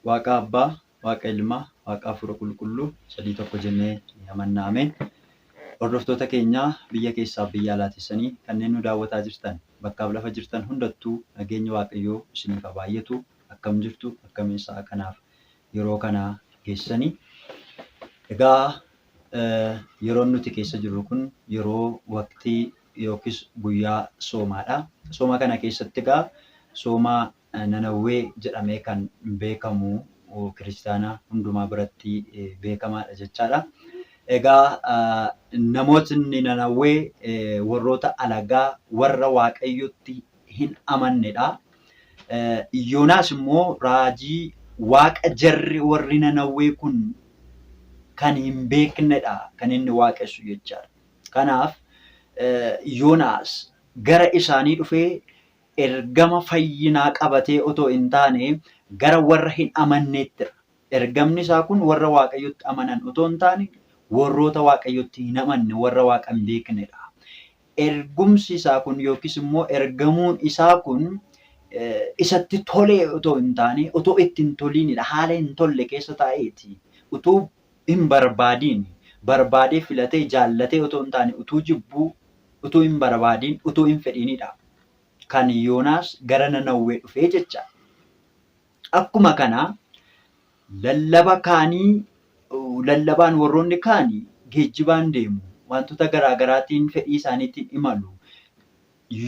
Waaqa Abbaa, Waaqa Ilmaa, Waaqa Hafuura Qulqulluu sadii tokko jennee ni amanna. Ameen. Hordoftoota keenya biyya keessaaf biyya alaa teessanii kanneen nu daawwataa jirtan bakkaaf lafa jirtan hundattuu nageenyi Waaqayyoo isiniif haa baay'atu. Akkam jirtu? Akkamiin sa'a kanaaf yeroo kana geessanii? Egaa yeroon nuti keessa jirru kun yeroo waqtii yookiis guyyaa soomaadha. Sooma kana keessatti egaa sooma Nanawwee jedhamee kan beekamu kiristaana hundumaa biratti beekamaadha jechaadha. Egaa namootni Nanawwee warroota alagaa warra Waaqayyotti hin amannedha. Yoonaas immoo raajii Waaqa jarri warri Nanawwee kun kan hin beeknedha kan inni waaqessu jechaadha. Kanaaf Yoonaas gara isaanii dhufee ergama fayyinaa qabatee otoo hin taane gara warra hin amanneettidha. Ergamni isaa kun warra Waaqayyotti amanan otoo hin taane warroota Waaqayyotti hin amanne warra Waaqa hin beeknedha. Ergumsi isaa kun yookiis immoo ergamuun isaa kun isatti tolee otoo hin taane otoo itti hin toliinidha. Haala hin tolle keessa taa'eeti. Utuu hin barbaadiin barbaadee filatee jaallatee otoo hin taane utuu jibbuu utuu hin barbaadiin utuu hin fedhiinidha. Kan Yoonaas gara Nanawwee dhufee jecha. Akkuma kana lallaba kaanii lallabaan warroonni kaani geejjibaan deemu wantoota garaa garaatiin fedhii isaaniitiin imalu.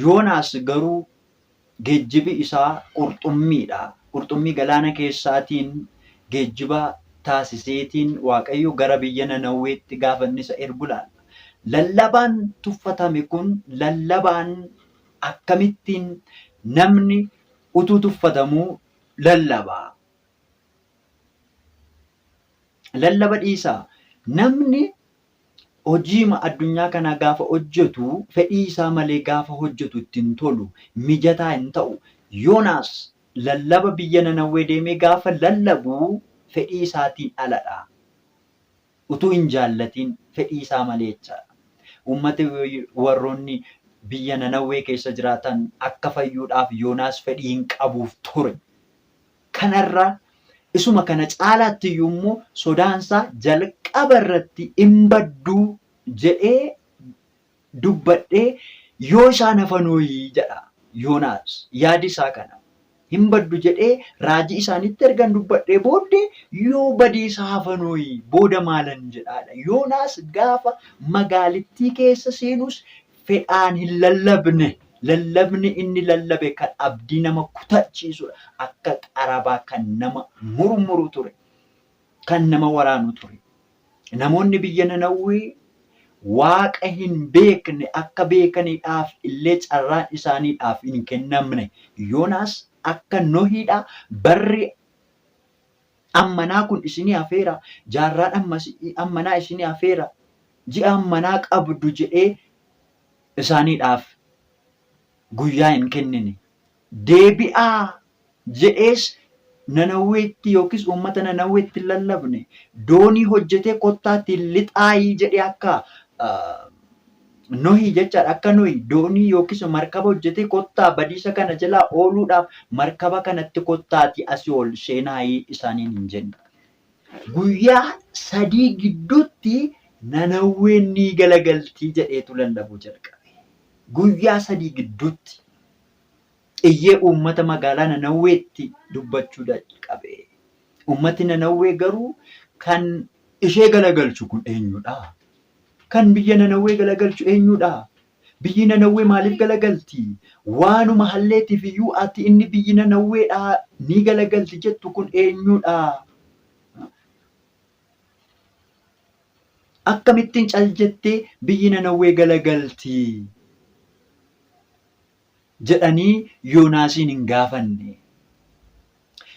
Yoonaas garuu geejjibi isaa qurxummiidha. Qurxummii galaana keessaatiin geejjiba taasiseetiin Waaqayyo gara biyya Nanawweetti gaafa inni isa ergu ilaalla. Lallabaan tuffatame kun lallabaan akkamittiin namni utuu tuffatamuu lallaba? Lallaba dhiisaa. Namni hojiima addunyaa kanaa gaafa hojjetu fedhii isaa malee gaafa hojjetu itti hin tolu, mijataa hin ta'u. Yoonaas lallaba biyya Nanawwee deemee gaafa lallabu fedhii isaatiin aladha. Utuu hin jaallatiin fedhii isaa malee jechaadha. Uummati warroonni biyya Nanawwee keessa jiraatan akka fayyuudhaaf Yoonaas fedhii hin qabuuf ture. Kanarra isuma kana caalaatti iyyuu immoo sodaansaa jalqaba irratti hin badduu jedhee dubbadhee yoo isaan hafanooyi jedha Yoonaas. Yaadi isaa kana. Hin baddu jedhee raajii isaanitti ergan dubbadhee booddee yoo badiisa hafanooyi booda maalan jedhaadha. Yoonaas gaafa magaalittii keessa seenus fedhaan hin lallabne. Lallabni inni lallabe kan abdii nama kutachiisudha. Akka qarabaa kan nama murmuru ture. Kan nama waraanu ture. Namoonni biyya Nanawwee Waaqa hin beekne akka beekaniidhaaf illee carraan isaaniidhaaf hin kennamne. Yoonaas akka Nohiidha barri ammanaa kun isinii hafeera, jaarraan ammanaa isinii hafeera, ji'a ammanaa qabdu jedhee isaaniidhaaf guyyaa hin kennine. Deebi'aa jedhees Nanawweetti yookiis uummata Nanawweetti hin lallabne. Doonii hojjetee kottaatti lixaayii jedhee akka Nohii jechaadha. Akka Nohi doonii yookiis markaba hojjetee kottaa badiisa kana jalaa ooluudhaaf markaba kanatti kottaati asii ol seenaayii isaaniin hin jenne. Guyyaa 3 gidduutti Nanawween ni galagalti jedheetu lallabuu jalqabe. Guyyaa 3 gidduutti iyyee uummata magaalaa Nanawweetti dubbachuu jalqabe. Uummati Nanawwee garuu kan ishee galagalchu kun eenyudha? Kan biyya Nanawwee galagalchu eenyudha? Biyyi Nanawwee maaliif galagalti? Waanuma halleetiif iyyuu ati inni biyyi Nanawweedha ni galagalti jettu kun eenyudha? Akkamittiin cal jettee biyyi Nanawwee galagalti? Jedhanii Yoonaasiin hin gaafanne.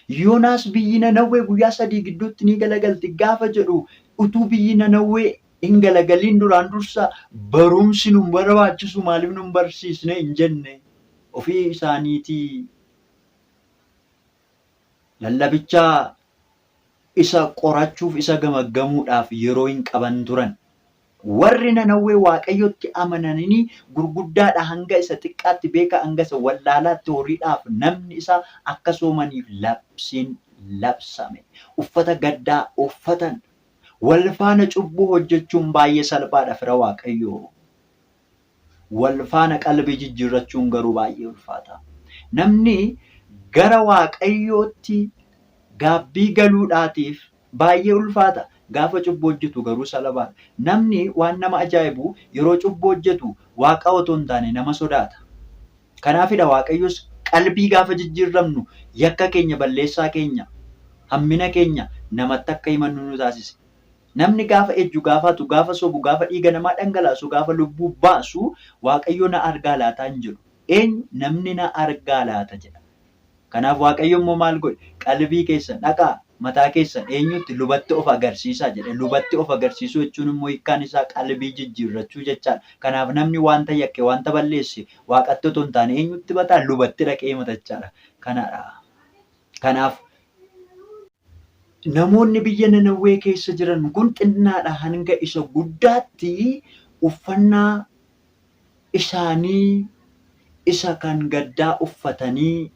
Yoonaas biyyi Nanawwee guyyaa 3 gidduutti ni galagalti gaafa jedhu utuu biyyi Nanawwee hin galagaliin duraan dursa barumsi nun barbaachisu maaliif nun barsiisne hin jenne. Ofii isaaniitii lallabicha isa qorachuuf isa gamaggamuudhaaf yeroo hin qaban turan. Warri Nanawwee Waaqayyotti amananini gurguddaadha hanga isa xiqqaatti beekaa hanga isa wallaalaatti horiidhaaf namni isaa akka soomaniif labsiin labsame. Uffata gaddaa uffatan. Wal faana cubbuu hojjechuun baay'ee salphaadha fira Waaqayyoo. Wal faana qalbii jijjiirrachuun garuu baay'ee ulfaata. Namni gara Waaqayyootti gaabbii galuudhaatiif baay'ee ulfaata. Gaafa cubbuu hojjetu garuu salphaadha. Namni waan nama ajaa'ibu yeroo cubbuu hojjetu Waaqa otoo hin taane nama sodaata. Kanaafidha Waaqayyos qalbii gaafa jijjiirramnu yakka keenya, balleessaa keenya, hammina keenya namatti akka himannu nu taasise. Namni gaafa ejju, gaafa hatu, gaafa sobu, gaafa dhiiga namaa dhangalaasu, gaafa lubbuu baasu Waaqayyo na argaa laataa hin jedhu. Eenyu namni na argaa laata jedha. Kanaaf Waaqayyo immoo maal godhe? Qalbii keessan dhaqaa mataa keessan eenyutti lubatti of agarsiisaa jedhe. Lubatti of agarsiisuu jechuun immoo hiikkaan isaa qalbii jijjiirrachuu jechaadha. Kanaaf namni wanta yakke, wanta balleesse Waaqatti otoo hin taane eenyutti himataa? Lubatti dhaqee himata jechaadha. Kanadha. Kanaaf namoonni biyya Nanawwee keessa jiran kun xinnaadha hanga isa guddaatti uffannaa isaanii isa kan gaddaa uffatanii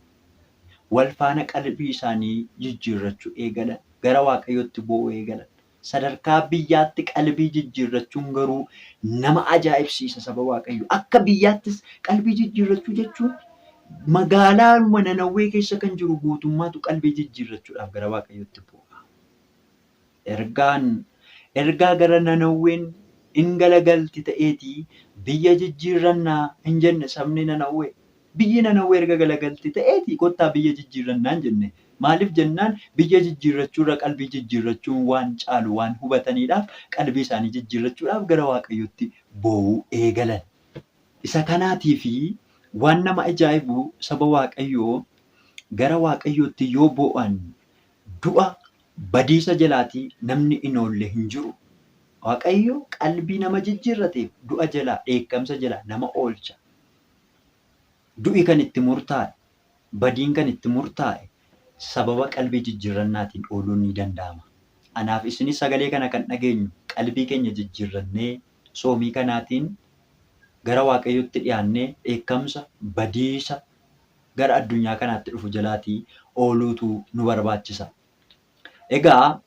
wal faana qalbii isaanii jijjiirrachuu eegalan. Gara Waaqayyootti boo'uu eegalan. Sadarkaa biyyaatti qalbii jijjiirrachuun garuu nama ajaa'ibsiisa saba Waaqayyoo. Akka biyyaattis qalbii jijjiirrachuu jechuun magaalaanuma Nanawwee keessa kan jiru guutummaatu qalbii jijjiirrachuudhaaf gara Waaqayyootti boo'a. Ergaan ergaa gara Nanawween in galagalti ta'eetii biyya jijjiirrannaa hin jenne sabni Nanawwee. Biyyi Nanawwee erga galagalti ta'eetii kottaa biyya jijjiirrannaa hin jenne. Maaliif jennaan biyya jijjiirrachuurra qalbii jijjiirrachuun waan caalu waan hubataniidhaaf qalbii isaanii jijjiirrachuudhaaf gara Waaqayyootti boo'uu eegalan. Isa kanaatiif waan nama ajaa'ibu saba Waaqayyoo gara Waaqayyootti yoo boo'an du'a badiisa jalaatii namni hin oolle hin jiru. Waaqayyo qalbii nama jijjiirrateef du'a jalaa, dheekkamsa jalaa nama oolcha. Du'i kan itti murtaa'e, badiin kan itti murtaa'e sababa qalbii jijjiirrannaatiin ooluun ni danda'ama. Anaaf isinis sagalee kana kan dhageenyu qalbii keenya jijjiirrannee soomii kanaatiin gara Waaqayyootti dhiyaannee dheekkamsa, badiisa gara addunyaa kanaatti dhufu jalaatii ooluutu nu barbaachisa. Egaa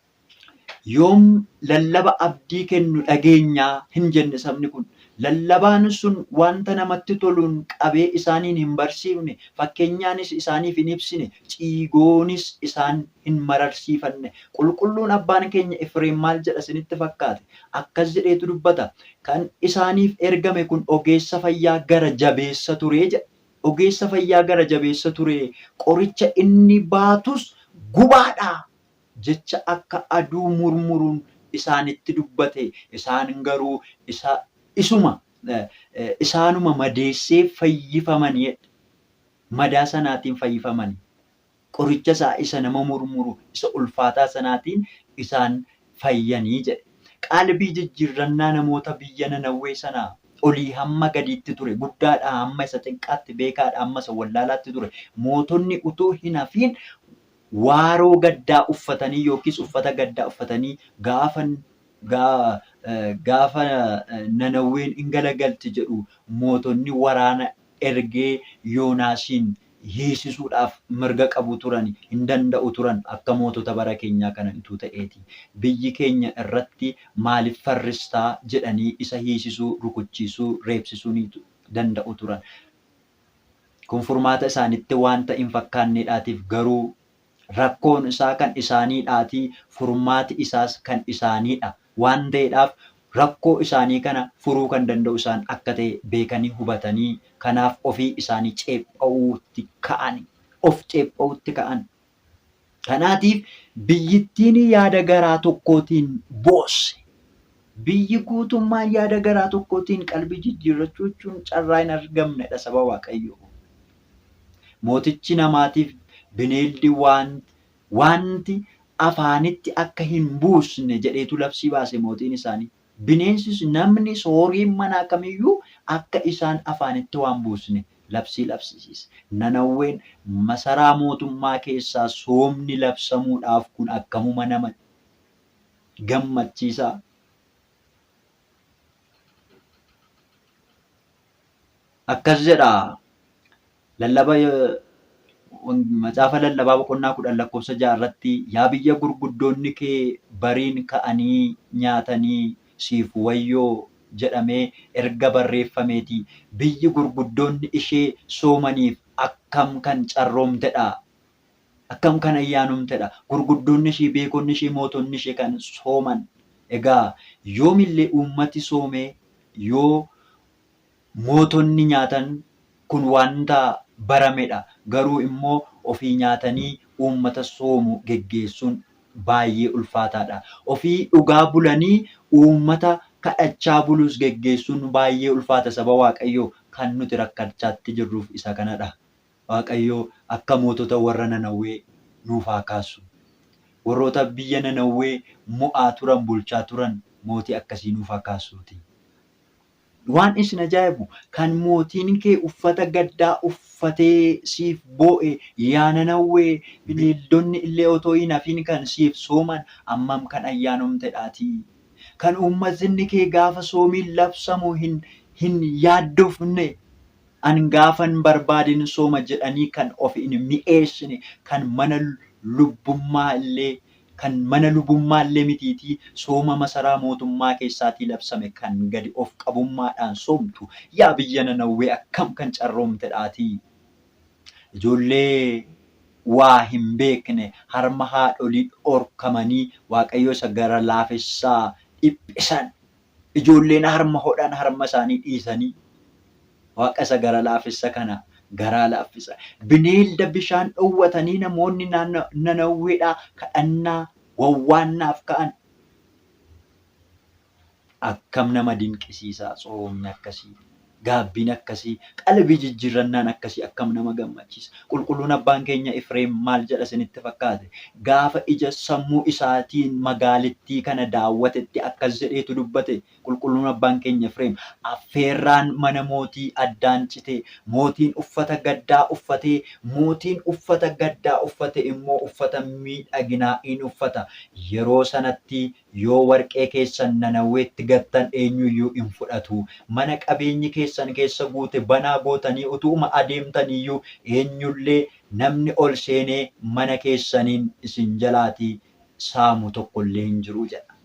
yoom lallaba abdii kennu dhageenyaa hin jenne sabni kun. Lallabaan sun wanta namatti toluun qabee isaaniin hin barsiifne, fakkeenyaanis isaaniif hin ibsine, ciigoonis isaan hin mararsiifanne. Qulqulluun abbaan keenya Efreem maal jedha isinitti fakkaate? Akkas jedheetu dubbata. Kan isaaniif ergame kun ogeessa fayyaa gara jabeessa ture jedha. Ogeessa fayyaa gara jabeessa ture, qoricha inni baatus gubaadha. Jecha akka aduu murmuruun isaanitti dubbate, isaan garuu isa, isuma, isaanuma madeessee fayyifamani jedhe. Madaa sanaatiin fayyifamani. Qoricha isaa isa nama murmuru, isa ulfaataa sanaatiin isaan fayyani jedhe. Qalbii jijjiirrannaa namoota biyya Nanawwee sanaa olii hamma gadiitti ture, guddaadhaa hamma isa xiqqaatti, beekaadhaa hamma isa wallaalaatti ture. Mootonni utuu hin hafiin waaroo gaddaa uffatanii yookiis uffata gaddaa uffatanii gaafa gaafa Nanawween in galagalti jedhu mootonni waraana ergee Yoonaasiin hiisisuudhaaf mirga qabu turan, hin danda'u turan akka mootota bara keenyaa kana utuu ta'eeti. Biyyi keenya irratti maaliif farristaa jedhanii isa hiisisuu, rukuchiisuu, reebsisuu ni danda'u turan. Kun furmaata isaanitti waanta hin fakkaanneedhaatiif garuu rakkoon isaa kan isaaniidhaatii furmaati isaas kan isaaniidha waan ta'eedhaaf rakkoo isaanii kana furuu kan danda'u isaan akka ta'e beekanii hubatanii kanaaf ofii isaanii ceepha'uutti ka'ani. Of ceepha'uutti ka'an. Kanaatiif biyyittiin yaada garaa tokkootiin boosse. Biyyi guutummaan yaada garaa tokkootiin qalbii jijjiirrachuu jechuun carraa hin argamnedha saba Waaqayyoo. Mootichi namaatiif bineeldi waanti afaanitti akka hin buusne jedheetu labsii baase mootiin isaanii. Bineensis namnis horiin manaa kamiyyuu akka isaan afaanitti waan buusne labsii labsisiise. Nanawween masaraa mootummaa keessaa soomni labsamuudhaaf kun akkamuma nama gammachiisaa! Akkas jedha lallaba Macaafa Lallabaa boqonnaa 10 lakkoofsa 6 irratti yaa biyya gurguddoonni kee bariin ka'anii nyaatanii siif wayyoo jedhamee erga barreeffameeti biyyi gurguddoonni ishee soomaniif akkam kan carroomtedha. Akkam kan ayyaanumtedha. Gurguddoonni ishee, beekonni ishee, mootonni ishee kan sooman. Egaa yoomillee uummati soomee yoo mootonni nyaatan kun wanta baramedha. Garuu immoo ofii nyaatanii uummata soomu geggeessuun baay'ee ulfaataadha. Ofii dhugaa bulanii uummata kadhachaa bulus geggeessuun baay'ee ulfaata saba Waaqayyoo kan nuti rakkachaatti jirruuf isa kanadha. Waaqayyo akka mootota warra Nanawwee nuuf haa kaasu. Warroota biyya Nanawwee mo'aa turan, bulchaa turan mootii akkasii nuuf haa kaasuuti. Waan isin ajaa'ibu kan mootiin kee uffata gaddaa uffatee siif boo'e yaa Nanawwee bineeldonni illee otoo hin hafin kan siif sooman ammam kan ayyaanomtedhaatii. Kan uummatni kee gaafa soomiin labsamu hin hin yaaddofne an gaafan barbaadin sooma jedhanii kan of hin mi'eessine kan mana lubbummaa illee kan mana lubummaa illee mitiitii sooma masaraa mootummaa keessaatii labsame kan gadi of qabummaadhaan soomtu yaa biyya Nanawwee akkam kan carroomtedhaatii. Ijoollee waa hin beekne harma haadholii dhorkamanii Waaqayyo isa gara laafessaa dhiphisan. Ijoolleen harma hodhan harma isaanii dhiisanii Waaqa isa gara laafessa kana garaa laaffisa. Bineelda bishaan dhowwatanii namoonni Nanawweedhaa kadhannaa wawwaannaaf ka'an. Akkam nama dinqisiisa tsoomni akkasii! Gaabbiin akkasii, qalbii jijjiirrannaan akkasii akkam nama gammachiisa! Qulqulluun abbaan keenya Ifreem maal jedha isinitti fakkaate? Gaafa ija sammuu isaatiin magaalittii kana daawwatetti akkas jedheetu dubbate Qulqulluun abbaan keenya Ifreem, Affeerraan mana mootii addaan cite, mootiin uffata gaddaa uffatee, mootiin uffata gaddaa uffate immoo uffata miidhaginaa in uffata. Yeroo sanatti Yoo warqee keessan Nanawweetti gattan eenyu iyyuu hin fudhatu. Mana qabeenyi keessan keessa guute banaa gootanii utuuma adeemtanii iyyuu eenyu illee namni ol seenee mana keessaniin isin jalaatii saamu tokko illee hin jiru jedha.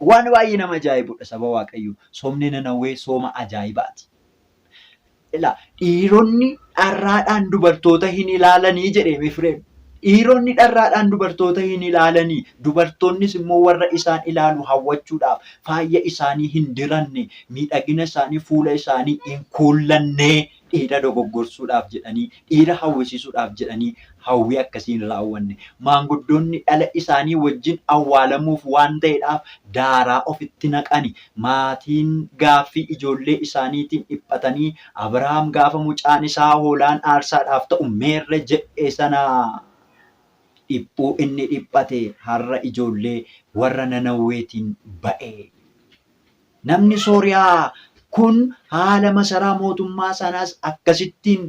Waan baay'ee nama ajaa'ibudha saba Waaqayyoo. Soomni Nanawwee sooma ajaa'ibaati. Ilaa dhiironni dharraadhaan dubartoota hin ilaalanii jedhe Efreem. Dhiironni dharraadhaan dubartoota hin ilaalanii, dubartoonnis immoo warra isaan ilaalu hawwachuudhaaf faaya isaanii hin diranne, miidhagina isaanii fuula isaanii hin kuullanne dhiira dogoggorsuudhaaf jedhanii, dhiira hawwisiisuudhaaf jedhanii hawwii akkasii hin raawwanne. Maanguddoonni dhala isaanii wajjin awwaalamuuf waan ta'eedhaaf daaraa ofitti naqani. Maatiin gaaffii ijoollee isaaniitiin dhiphatanii Abrahaam gaafa mucaan isaa hoolaan aarsaadhaaf ta'u meerre jedhe sana dhiphuu inni dhiphate har'a ijoollee warra Nanawweetiin ba'e. Namni Sooriyaa kun haala masaraa mootummaa sanaas akkasittiin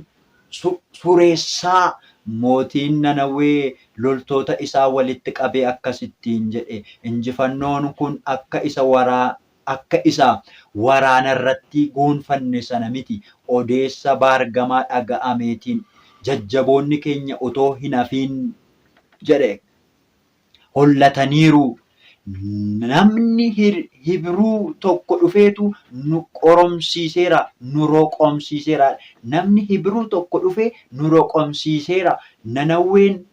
sureessaa mootiin Nanawwee loltoota isaa walitti qabee akkas ittiin jedhe, Injifannoon kun akka isa waraa akka isa waraana irratti goonfanne sana miti, odeessa baargamaa dhaga'ameetiin jajjaboonni keenya otoo hin hafiin jedhe. Hollataniiru. Namni Hibruu tokko dhufeetu nu qoromsiiseera, nu roqomsiiseera. Namni Hibruu tokko dhufee nu roqomsiiseera. Nanawween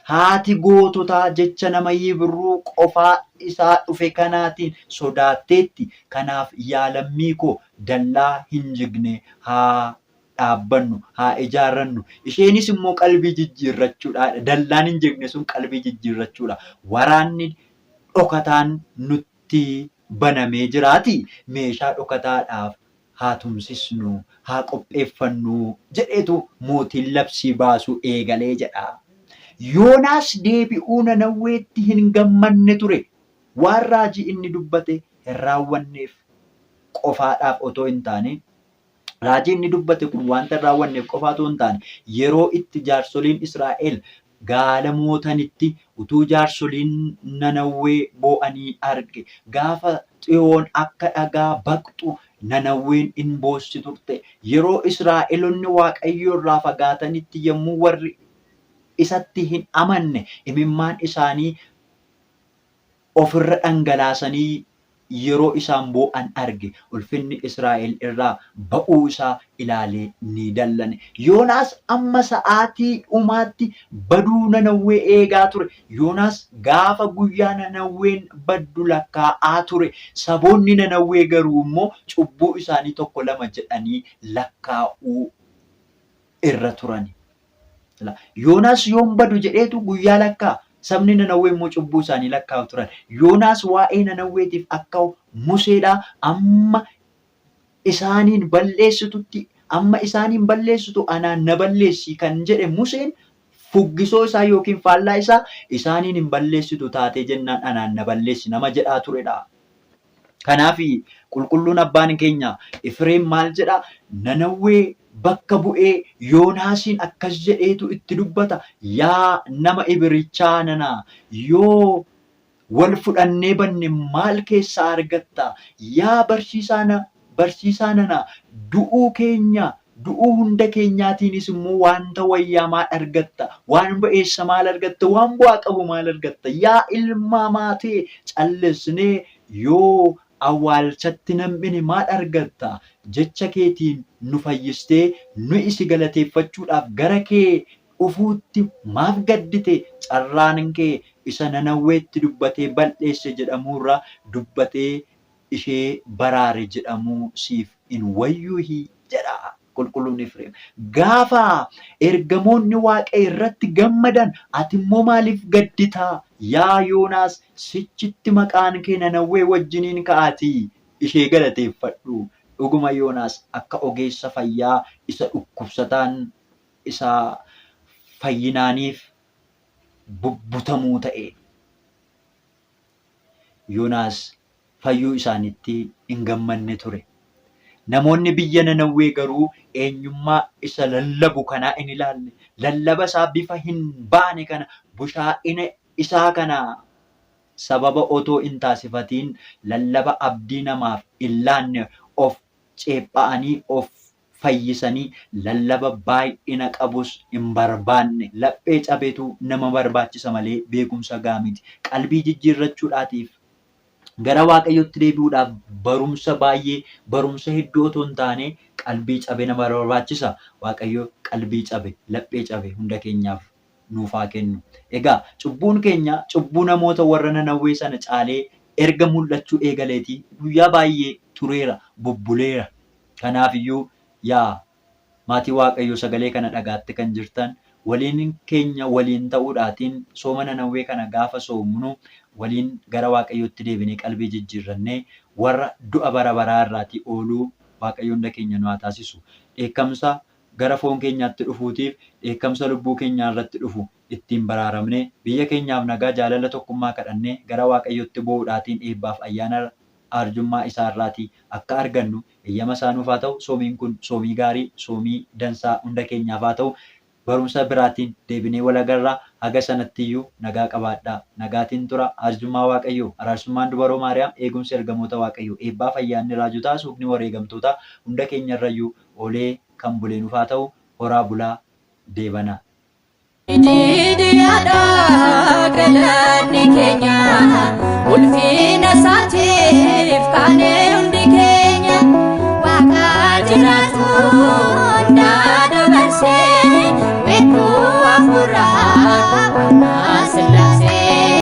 haati goototaa jecha nama Hibruu qofaa isaa dhufe kanaatiin sodaatteetti. Kanaaf yaa lammii koo dallaa hin jigne haa dhaabbannu, haa ijaarrannu. Isheenis immoo qalbii jijjiirrachuudha. Dallaan hin jigne sun qalbii jijjiirrachuudha. Waraanni dhokataan nutti banamee jiraati meeshaa dhokataadhaaf haa tumsisnu, haa qopheeffannu jedheetu mootiin labsii baasuu eegalee jedha. Yoonaas deebi'uu Nanawweetti hin gammanne ture. Waan raajii inni dubbate hin raawwanneef qofaadhaaf otoo hin taane Raajii inni dubbate kun wanta hin raawwanneef qofa otoo hin taane, yeroo itti jaarsoliin Israa'el gaala mootanitti utuu jaarsoliin Nanawwee boo'anii arge. Gaafa Xiyoon akka dhagaa baqxu Nanawween in boossi turte. Yeroo Israa'elonni Waaqayyo irraa fagaatanitti yommuu warri isatti hin amanne. Imimmaan isaanii ofirra dhangalaasanii yeroo isaan boo'an arge. Ulfinni Israa'el irraa ba'uu isaa ilaalee ni dallane. Yoonaas amma sa'aatii dhumaatti baduu Nanawwee eegaa ture. Yoonaas gaafa guyyaa Nanawween baddu lakkaa'aa ture. Saboonni Nanawwee garuu immoo cubbuu isaanii tokko lama jedhanii lakkaa'uu irra turani. Yoonaas yoom badu jedheetu guyyaa lakkaa'a. Sabni Nanawwee immoo cubbuu isaanii lakkaa'u turan. Yoonaas waa'ee Nanawweetiif akka Museedhaa amma isaaniin balleessitutti amma isaaniin balleessitu anaan na balleessi kan jedhe Museen fuggisoo isaa yookiin faallaa isaa isaaniin hin balleessitu taatee jennaan anaan na balleessi nama jedhaa turedha. Kanaaf qulqulluun abbaan keenya Efreem maal jedha? Nanawwee bakka bu'ee Yoonaasiin akkas jedheetu itti dubbata. Yaa nama Ibirichaa nana, yoo wal fudhannee banne maal keessaa argatta? Yaa barsiisaa nana, du'uu keenya du'uu hunda keenyaatiinis immoo wanta wayyaa maal argatta? Waan ba'eessa maal argatta? Waan bu'aa qabu maal argatta? Yaa ilma maatee, callisnee yoo awwaalchatti nam'ine maal argatta? Jecha keetiin nu fayyistee nuyi si galateeffachuudhaaf gara kee dhufuutti maaf gaddite? Carraan kee isa Nanawweetti dubbatee bal'eesse jedhamuurra dubbatee ishee baraare jedhamuu siif hin wayyuuhi jedha qulqulluun Efreem. Gaafa ergamoonni waaqa irratti gammadan ati immoo maaliif gadditaa? Yaa Yoonaas, sichitti maqaan kee Nanawwee wajjiniin ka'aatii ishee galateeffadhu. Dhuguma Yoonaas akka ogeessa fayyaa isa dhukkubsataan isaa fayyinaaniif bubbutamuu ta'e. Yoonaas fayyuu isaaniitti hin gammanne ture. Namoonni biyya Nanawwee garuu eenyummaa isa lallabu kanaa hin ilaalle. Lallaba isaa bifa hin baane kana, bushaa'ina isaa kana sababa otoo hin taasifatiin lallaba abdii namaaf hin laanne of ceepha'anii of fayyisanii lallaba baay'ina qabus hin barbaanne. Laphee cabetu nama barbaachisa malee beekumsa ga'a miti. Qalbii jijjiirrachuudhaatiif gara Waaqayyootti deebi'uudhaaf barumsa baay'ee, barumsa hedduu otoo hin taane qalbii cabe nama barbaachisa. Waaqayyo qalbii cabe, laphee cabe hunda keenyaaf nuuf haa kennu. Egaa cubbuun keenya cubbuu namoota warra Nanawwee sana caalee erga mul'achuu eegaleetii guyyaa baay'ee tureera, bubbuleera. Kanaaf iyyuu yaa maatii Waaqayyoo sagalee kana dhagaatte kan jirtan waliin keenya waliin ta'uudhaatiin sooma Nanawwee kana gaafa soomnu waliin gara Waaqayyootti deebinee qalbii jijjiirrannee warra du'a bara baraa irraatii ooluu Waaqayyo hunda keenya nu haa taasisu. Dheekkamsa gara foon keenyaatti dhufuutiif dheekkamsa lubbuu keenyaa irratti dhufu ittiin baraaramnee biyya keenyaaf nagaa jaalala tokkummaa kadhannee gara Waaqayyootti boo'uudhaatiin eebbaaf ayyaana arjummaa isaa irraatii akka argannu eeyyama isaa nuuf haa ta'u. Soomiin kun soomii gaarii, soomii dansaa hunda keenyaaf haa ta'u. Barumsa biraatiin deebinee wal agarra. Haga sanattiyyuu nagaa qabaadhaa. Nagaatiin tura. Arjummaa Waaqayyoo, araarsummaan Dubaroo Maariyaam, eegumsi ergamoota Waaqayyoo, eebbaaf ayyaanni raajotaa, suuqni wareegamtootaa hunda keenyarrayyuu oolee kan bulee nuuf haa ta'u. Horaa bulaa deebanaa. Didiyaadha galanni keenya, ulfina isaatiif kaanee hundi keenya. Waaqa jiraatu hundaa dabarsee weedduu.